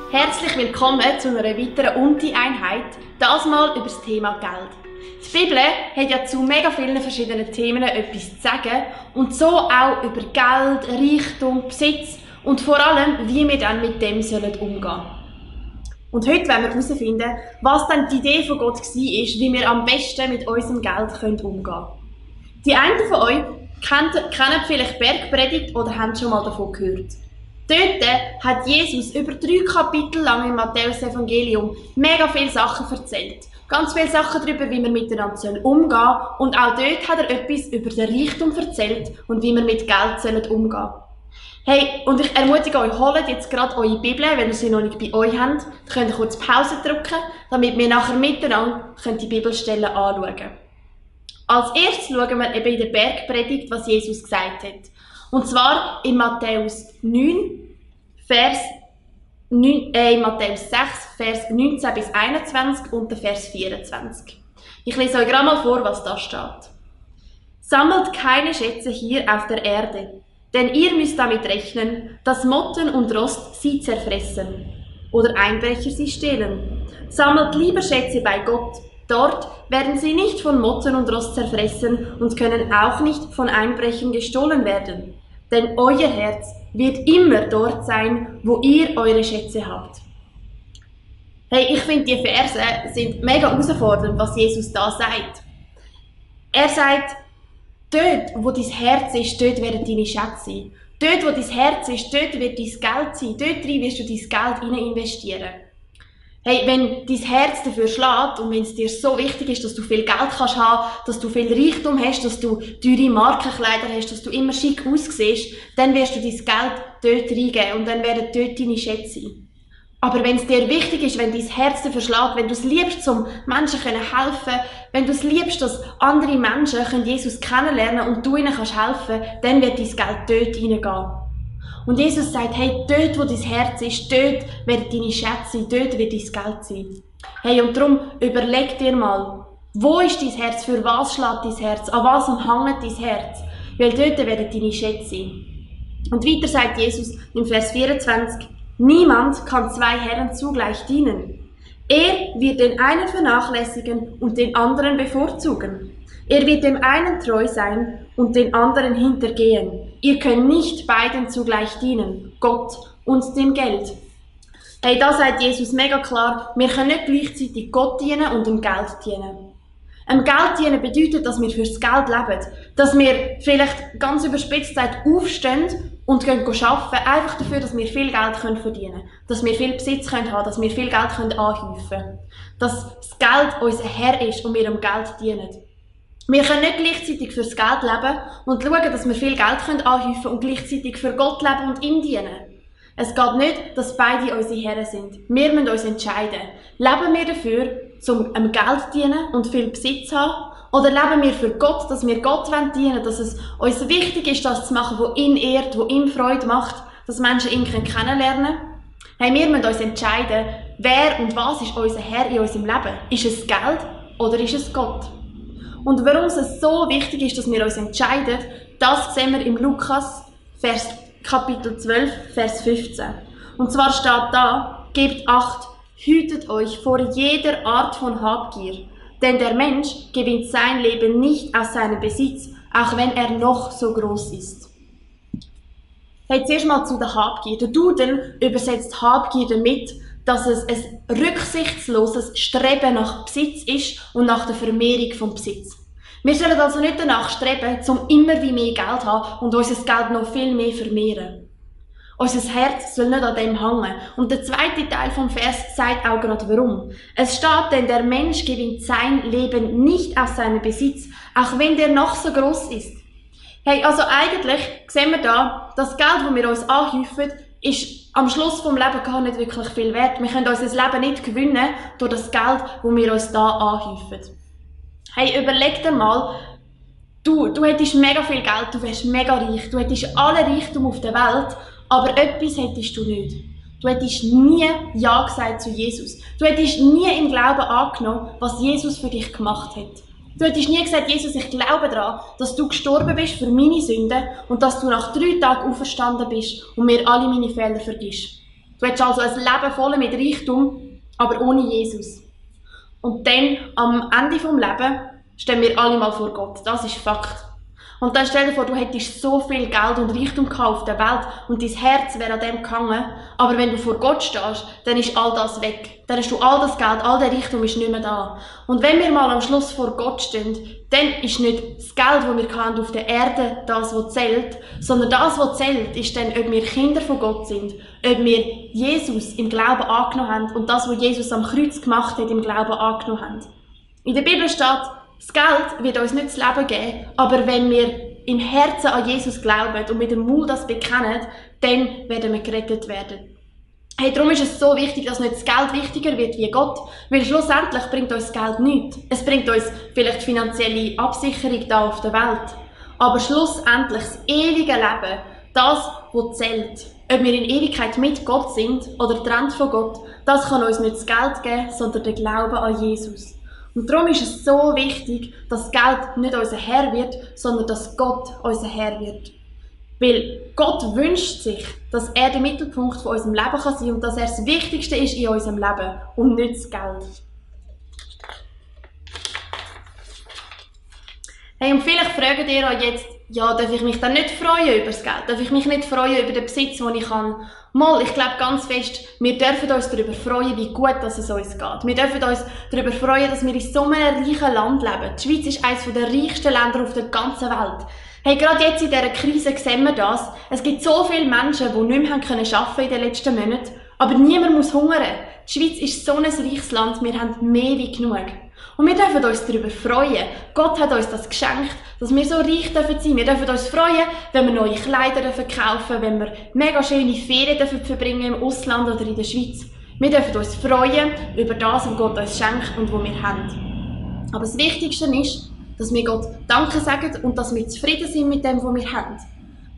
Herzlich willkommen zu einer weiteren Unti-Einheit, das mal über das Thema Geld. Die Bibel hat ja zu mega vielen verschiedenen Themen etwas zu sagen und so auch über Geld, Reichtum, Besitz und vor allem, wie wir dann mit dem umgehen sollen. Und heute wollen wir herausfinden, was dann die Idee von Gott war, wie wir am besten mit unserem Geld umgehen können. Die einen von euch kennen vielleicht Bergpredigt oder haben schon mal davon gehört. Dort hat Jesus über 3 Kapitel lang im Matthäus-Evangelium mega viele Sachen erzählt. Ganz viele Sachen darüber, wie wir miteinander umgehen sollen. Und auch dort hat er etwas über den Reichtum erzählt und wie wir mit Geld umgehen sollen. Hey, und ich ermutige euch, holt jetzt gerade eure Bibel, wenn ihr sie noch nicht bei euch habt. Dann könnt ihr kurz Pause drücken, damit wir nachher miteinander die Bibelstellen anschauen können. Als erstes schauen wir eben in der Bergpredigt, was Jesus gesagt hat. Und zwar in Matthäus 6, Vers 19 bis 21 und der Vers 24. Ich lese euch gerade mal vor, was da steht. Sammelt keine Schätze hier auf der Erde, denn ihr müsst damit rechnen, dass Motten und Rost sie zerfressen oder Einbrecher sie stehlen. Sammelt lieber Schätze bei Gott. Dort werden sie nicht von Motten und Rost zerfressen und können auch nicht von Einbrechern gestohlen werden. Denn euer Herz wird immer dort sein, wo ihr eure Schätze habt. Hey, ich finde, die Verse sind mega herausfordernd, was Jesus da sagt. Er sagt, dort, wo dein Herz ist, dort werden deine Schätze sein. Dort, wo dein Herz ist, dort wird dein Geld sein. Dort rein wirst du dein Geld hinein investieren. Hey, wenn dein Herz dafür schlägt und wenn es dir so wichtig ist, dass du viel Geld kannst haben, dass du viel Reichtum hast, dass du teure Markenkleider hast, dass du immer schick aussiehst, dann wirst du dein Geld dort reingeben und dann werden dort deine Schätze sein. Aber wenn es dir wichtig ist, wenn dein Herz dafür schlägt, wenn du es liebst, um Menschen helfen, wenn du es liebst, dass andere Menschen Jesus kennenlernen und du ihnen helfen kannst, dann wird dein Geld dort reingehen. Und Jesus sagt, hey, dort wo dein Herz ist, dort werden deine Schätze sein, dort wird dein Geld sein. Hey, und darum überleg dir mal, wo ist dein Herz, für was schlägt dein Herz, an was hängt dein Herz? Weil dort werden deine Schätze sein. Und weiter sagt Jesus im Vers 24, niemand kann 2 Herren zugleich dienen. Er wird den einen vernachlässigen und den anderen bevorzugen. Er wird dem einen treu sein und den anderen hintergehen. Ihr könnt nicht beiden zugleich dienen, Gott und dem Geld. Hey, da sagt Jesus mega klar, wir können nicht gleichzeitig Gott dienen und dem Geld dienen. Geld dienen bedeutet, dass wir fürs Geld leben. Dass wir vielleicht ganz überspitzt gesagt aufstehen und gehen arbeiten, einfach dafür, dass wir viel Geld verdienen können. Dass wir viel Besitz haben können, dass wir viel Geld anhäufen können. Dass das Geld unser Herr ist und wir dem Geld dienen. Wir können nicht gleichzeitig fürs Geld leben und schauen, dass wir viel Geld anhäufen können und gleichzeitig für Gott leben und ihm dienen. Es geht nicht, dass beide unsere Herren sind. Wir müssen uns entscheiden. Leben wir dafür, um Geld zu dienen und viel Besitz zu haben? Oder leben wir für Gott, dass wir Gott dienen wollen, dass es uns wichtig ist, das zu machen, was ihn ehrt, was ihm Freude macht, dass Menschen ihn kennenlernen können? Hey, wir müssen uns entscheiden, wer und was ist unser Herr in unserem Leben? Ist es Geld oder ist es Gott? Und warum es so wichtig ist, dass wir uns entscheiden, das sehen wir im Lukas, Kapitel 12, Vers 15. Und zwar steht da, gebt Acht, hütet euch vor jeder Art von Habgier, denn der Mensch gewinnt sein Leben nicht aus seinem Besitz, auch wenn er noch so groß ist. Hey, zuerst mal zu der Habgier. Der Duden übersetzt Habgier damit, dass es ein rücksichtsloses Streben nach Besitz ist und nach der Vermehrung vom Besitz. Wir sollen also nicht danach streben, um immer wie mehr Geld zu haben und unser Geld noch viel mehr vermehren. Unser Herz soll nicht an dem hängen. Und der zweite Teil vom Vers sagt auch gerade warum. Es steht, denn der Mensch gewinnt sein Leben nicht aus seinem Besitz, auch wenn der noch so groß ist. Hey, also eigentlich sehen wir da, das Geld, das wir uns anhäufen, ist am Schluss vom Leben gar nicht wirklich viel wert. Wir können unser Leben nicht gewinnen durch das Geld, das wir uns da anhäufen. Hey, überleg dir mal, du hättest mega viel Geld, du wärst mega reich, du hättest alle Reichtum auf der Welt, aber etwas hättest du nicht. Du hättest nie Ja gesagt zu Jesus. Du hättest nie im Glauben angenommen, was Jesus für dich gemacht hat. Du hättest nie gesagt, Jesus, ich glaube daran, dass du gestorben bist für meine Sünden und dass du nach 3 Tagen auferstanden bist und mir alle meine Fehler vergisst. Du hättest also ein Leben voll mit Reichtum, aber ohne Jesus. Und dann, am Ende des Lebens, stehen wir alle mal vor Gott. Das ist Fakt. Und dann stell dir vor, du hättest so viel Geld und Reichtum auf der Welt und dein Herz wäre an dem gehangen. Aber wenn du vor Gott stehst, dann ist all das weg. Dann hast du all das Geld, all der Reichtum ist nicht mehr da. Und wenn wir mal am Schluss vor Gott stehen, dann ist nicht das Geld, das wir haben auf der Erde, das, was zählt, sondern das, was zählt, ist dann, ob wir Kinder von Gott sind, ob wir Jesus im Glauben angenommen haben und das, was Jesus am Kreuz gemacht hat, im Glauben angenommen haben. In der Bibel steht, das Geld wird uns nicht das Leben geben, aber wenn wir im Herzen an Jesus glauben und mit dem Mund das bekennen, dann werden wir gerettet werden. Hey, darum ist es so wichtig, dass nicht das Geld wichtiger wird wie Gott, weil schlussendlich bringt uns das Geld nichts. Es bringt uns vielleicht finanzielle Absicherung da auf der Welt, aber schlussendlich das ewige Leben, das, was zählt, ob wir in Ewigkeit mit Gott sind oder getrennt von Gott, das kann uns nicht das Geld geben, sondern der Glaube an Jesus. Und darum ist es so wichtig, dass Geld nicht unser Herr wird, sondern dass Gott unser Herr wird. Weil Gott wünscht sich, dass er der Mittelpunkt von unserem Leben kann sein und dass er das Wichtigste ist in unserem Leben und nicht das Geld. Hey, und vielleicht fragt ihr euch jetzt, ja, darf ich mich dann nicht freuen über das Geld? Darf ich mich nicht freuen über den Besitz, den ich habe? Mal, ich glaube ganz fest, wir dürfen uns darüber freuen, wie gut dass es uns geht. Wir dürfen uns darüber freuen, dass wir in so einem reichen Land leben. Die Schweiz ist eines der reichsten Länder auf der ganzen Welt. Hey, gerade jetzt in dieser Krise sehen wir das. Es gibt so viele Menschen, die nicht mehr arbeiten in den letzten Monaten, aber niemand muss hungern. Die Schweiz ist so ein reiches Land, wir haben mehr wie genug. Und wir dürfen uns darüber freuen. Gott hat uns das geschenkt, dass wir so reich dürfen sein. Wir dürfen uns freuen, wenn wir neue Kleider dürfen kaufen, wenn wir mega schöne Ferien dürfen verbringen im Ausland oder in der Schweiz. Wir dürfen uns freuen über das, was Gott uns schenkt und was wir haben. Aber das Wichtigste ist, dass wir Gott Danke sagen und dass wir zufrieden sind mit dem, was wir haben.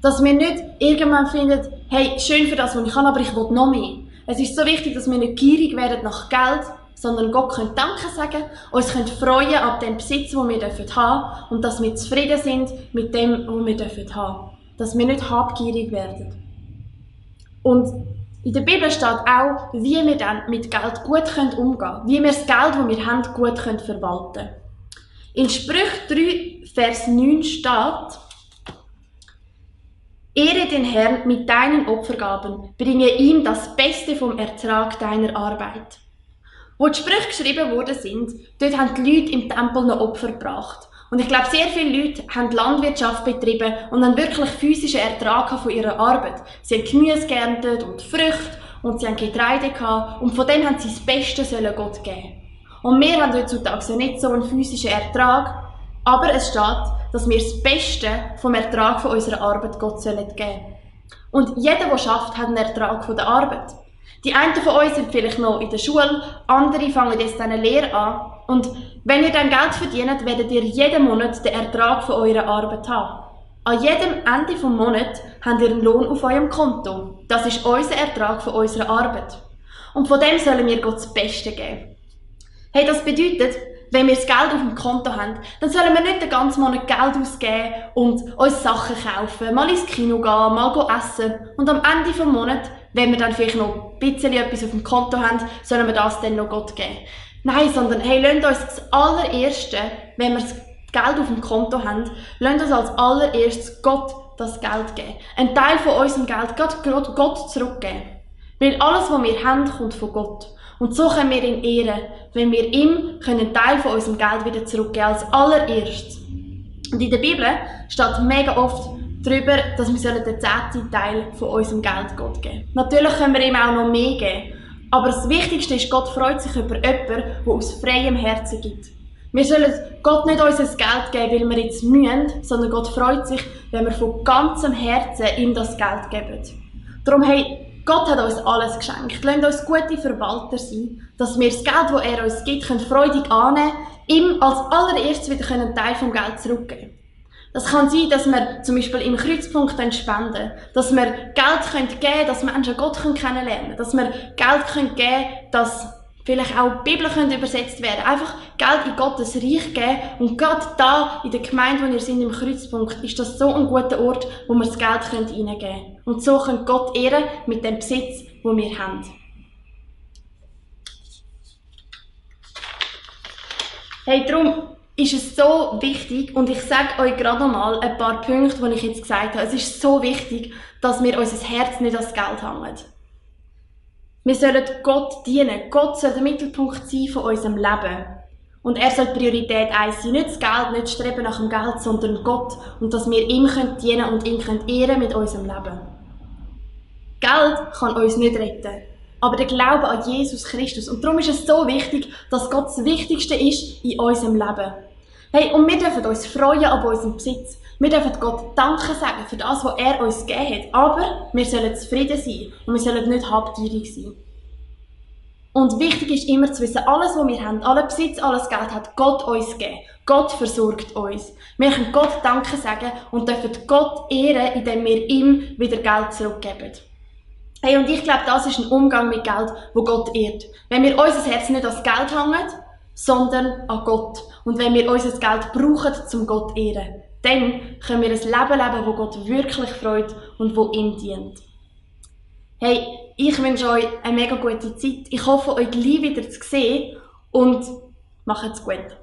Dass wir nicht irgendwann finden, hey, schön für das, was ich habe, aber ich will noch mehr. Es ist so wichtig, dass wir nicht gierig werden nach Geld, sondern Gott können Danke sagen, uns können freuen ab dem Besitz, den wir haben dürfen und dass wir zufrieden sind mit dem, was wir dürfen haben. Dass wir nicht habgierig werden. Und in der Bibel steht auch, wie wir dann mit Geld gut umgehen können, wie wir das Geld, das wir haben, gut verwalten können. In Sprüche 3, Vers 9 steht, Ehre den Herrn mit deinen Opfergaben, bringe ihm das Beste vom Ertrag deiner Arbeit. Wo die Sprüche geschrieben worden sind, dort haben die Leute im Tempel noch Opfer gebracht. Und ich glaube, sehr viele Leute haben Landwirtschaft betrieben und haben wirklich physischen Ertrag von ihrer Arbeit. Sie haben Gemüse geerntet und Früchte und sie haben Getreide gehabt und von dem haben sie das Beste Gott geben. Und wir haben heutzutage nicht so einen physischen Ertrag, aber es steht, dass wir das Beste vom Ertrag von unserer Arbeit Gott geben sollen. Und jeder, der schafft, hat einen Ertrag von der Arbeit. Die einen von uns sind vielleicht noch in der Schule, andere fangen jetzt eine Lehre an. Und wenn ihr dann Geld verdient, werdet ihr jeden Monat den Ertrag von eurer Arbeit haben. An jedem Ende des Monats habt ihr einen Lohn auf eurem Konto. Das ist unser Ertrag von unserer Arbeit. Und von dem sollen wir Gott das Beste geben. Hey, das bedeutet, wenn wir das Geld auf dem Konto haben, dann sollen wir nicht den ganzen Monat Geld ausgeben und uns Sachen kaufen, mal ins Kino gehen, mal essen. Und am Ende des Monats, wenn wir dann vielleicht noch ein bisschen etwas auf dem Konto haben, sollen wir das dann noch Gott geben. Nein, sondern hey, lasst uns das allererste, wenn wir das Geld auf dem Konto haben, lasst uns als allererstes Gott das Geld geben. Ein Teil von unserem Geld Gott zurückgeben. Weil alles, was wir haben, kommt von Gott. Und so können wir ihn ehren, wenn wir ihm einen Teil von unserem Geld wieder zurückgeben, als allererstes. Und in der Bibel steht mega oft darüber, dass wir den 10. Teil von unserem Geld Gott geben. Natürlich können wir ihm auch noch mehr geben. Aber das Wichtigste ist, Gott freut sich über jemanden, der aus freiem Herzen gibt. Wir sollen Gott nicht unser Geld geben, weil wir jetzt müssen, sondern Gott freut sich, wenn wir von ganzem Herzen ihm das Geld geben. Darum, hey, Gott hat uns alles geschenkt. Lasst uns gute Verwalter sein, dass wir das Geld, das er uns gibt, freudig annehmen können, ihm als allererstes wieder einen Teil vom Geld zurückgeben. Das kann sein, dass wir zum Beispiel im Kreuzpunkt spenden, dass wir Geld geben können, dass Menschen Gott kennenlernen können, dass wir Geld geben können, dass vielleicht auch die Bibel könnte übersetzt werden. Einfach Geld in Gottes Reich geben. Und gerade da, in der Gemeinde, wo wir sind, im Kreuzpunkt, ist das so ein guter Ort, wo wir das Geld reingeben können. Und so können Gott ehren mit dem Besitz, den wir haben. Hey, darum ist es so wichtig, und ich sage euch gerade nochmal ein paar Punkte, die ich jetzt gesagt habe. Es ist so wichtig, dass wir unser Herz nicht ans Geld hängen. Wir sollen Gott dienen. Gott soll der Mittelpunkt sein von unserem Leben. Und er soll Priorität 1 sein. Nicht das Geld, nicht das Streben nach dem Geld, sondern Gott. Und dass wir ihm dienen und ihn ehren mit unserem Leben. Geld kann uns nicht retten. Aber der Glaube an Jesus Christus. Und darum ist es so wichtig, dass Gott das Wichtigste ist in unserem Leben. Hey, und wir dürfen uns freuen an unserem Besitz. Wir dürfen Gott Danke sagen für das, was er uns gegeben hat. Aber wir sollen zufrieden sein und wir sollen nicht habgierig sein. Und wichtig ist immer zu wissen, alles, was wir haben, aller Besitz, alles Geld hat Gott uns gegeben. Gott versorgt uns. Wir können Gott Danke sagen und dürfen Gott ehren, indem wir ihm wieder Geld zurückgeben. Hey, und ich glaube, das ist ein Umgang mit Geld, wo Gott ehrt. Wenn wir unser Herz nicht ans Geld hängen, sondern an Gott. Und wenn wir unser Geld brauchen, zum Gott ehren, dann können wir ein Leben leben, wo Gott wirklich freut und wo ihm dient. Hey, ich wünsche euch eine mega gute Zeit. Ich hoffe, euch gleich wieder zu sehen und macht's gut.